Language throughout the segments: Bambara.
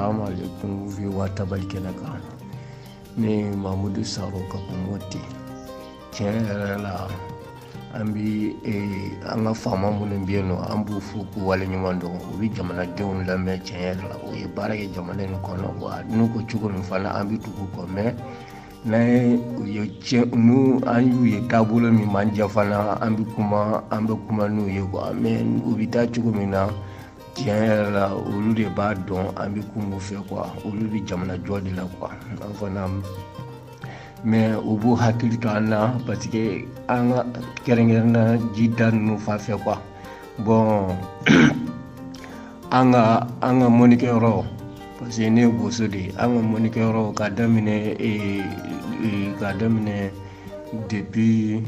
Assalamu alaikum VOA tabali kɛnɛ kan. Ne ye Mamudu Saro ka bɔ Moti. Tiɲɛ yɛrɛ la, an bi an ka faama minnu bɛ yen nɔ, an b'u fo k'u waleɲuman dɔn. U bɛ jamanadenw lamɛn tiɲɛ yɛrɛ la. U ye baara kɛ jamana in kɔnɔ wa n'u ko cogo min fana, an bɛ tugu u kɔ, mais n'an ye u ye tiɲɛ n'u an y'u ye taabolo min man diya fana, an bɛ kuma n'u ye quoi. Mais u bɛ taa cogo min na, tiɲɛ yɛrɛ la, olu de b'a dɔn. An bɛ kun u fɛ quoi, olu bɛ jamana jɔ de la quoi. An fana, mais u b'u hakili to an na, parce que an ka kɛrɛnkɛrɛnnenya jida ninnu fan fɛ quoi. Bon, an ka mɔnikɛyɔrɔ, parce que ne ye boso de ye, an ka mɔnikɛyɔrɔ ka daminɛ depuis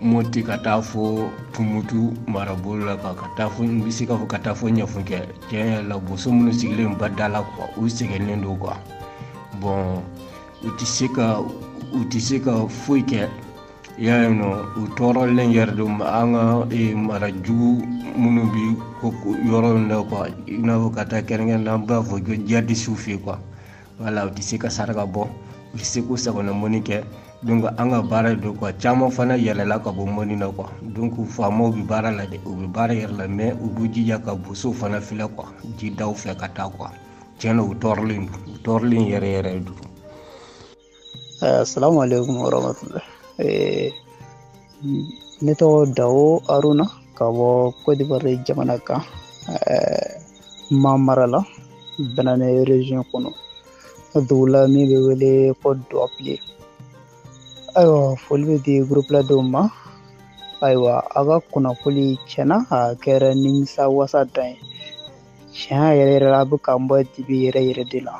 Moti ka taa fo Tumutu marabolo la, ka taa fo, n bɛ se k'a fɔ ka taa fo Ɲafunkɛ. Tiɲɛ yɛrɛ la, boso minnu sigilen ba da la quoi, u sɛgɛnnen don quoi. Bon, u tɛ se ka foyi kɛ. I y'a ye nɔ, u tɔɔrɔlen yɛrɛ don. An ka mara jugu minnu bi ko yɔrɔ in na quoi, i n'a fɔ ka taa kɛrɛnkɛrɛn an b'a fɔ ko jihadisiw fɛ yen quoi. Wala u tɛ se ka saraka bɔ, u tɛ se k'u sagona mɔni kɛ. Donc an ka baara don quoi. Caman fana yɛlɛla ka bɔ mɔni na quoi. Donc faamaw bɛ baara la dɛ, u bɛ baara yɛrɛ la, mais u b'u jija ka bosow fana filɛ quoi, jidaw fɛ ka taa quoi. Tiɲɛ na, u tɔɔrɔlen don, u tɔɔrɔlen yɛrɛ yɛrɛ don. Assalamu alaikum warahmatullah. Ne tɔgɔ Dawo Aruna ka bɔ Côte d'Ivoire jamana kan, Ma mara la, Banane région kɔnɔ, dugu la min bɛ wele ko Duwaple. Ayiwa, foli bɛ di groupe la denw ma. Ayiwa, a ka kunnafoli tiɲɛna, a kɛra nimisa wasa dan ye. Tiɲɛ yɛrɛ yɛrɛ la, a bɛ k'an bɔ dibi yɛrɛ yɛrɛ de la.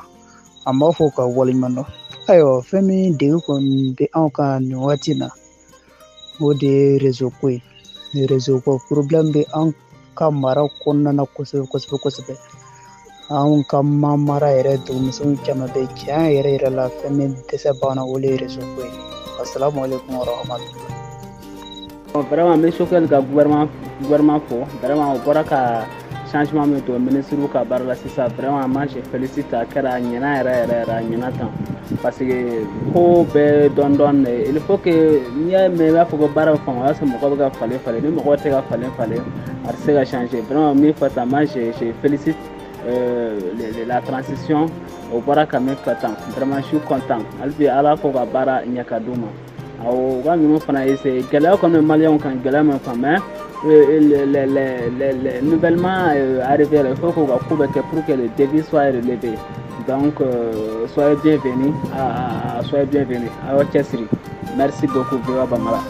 An b'a fɔ ka waleɲuman dɔn. Ayiwa, fɛn min degun kɔni bɛ anw kan nin waati in na, o de ye réseau ko ye. Réseau ko problème bɛ an ka mara kɔnɔna na kosɛbɛ kosɛbɛ kosɛbɛ. Anw ka ma mara yɛrɛ, dugumisɛnninw caman bɛ, tiɲɛ yɛrɛ yɛrɛ la, fɛn min dɛsɛ b'an na, o de ye réseau ko ye. Assalamu alaikum warahmatullahi. Bon, vraiment, n bɛ Choguel ka gouvernement fo. Vraiment, o bɔra ka changement min don ministre ka baara la sisan, vraiment, moi je félicite. A kɛra, a ɲɛna yɛrɛ yɛrɛ yɛrɛ, a ɲɛna tan, parce que ko bɛɛ dɔɔni dɔɔni de. Il faut que n'i y'a mɛn i b'a fɔ ko baara bɛ faamu, o y'a sɔrɔ mɔgɔ bɛ ka falen falen. Ni mɔgɔ tɛ ka falen falen, a tɛ se ka changer. Vraiment, min fɔ tan, moi je félicite la transition. O bɔra ka min fɔ tan, vraiment, je suis content. Hali bi, Ala k'o ka baara ɲɛ ka d'u ma. Awɔ, u ka ninnu fana essayer. Gɛlɛya kɔni bɛ maliyɛnw kan, gɛlɛya min fan, mais les nouvellement arrivés, il faut k'u ka ko bɛɛ kɛ pour que le défi soit relevé. Donc soyez bienvenus, soyez bienvenus. Aw cɛsiri. Merci beaucoup, VOA Bambara.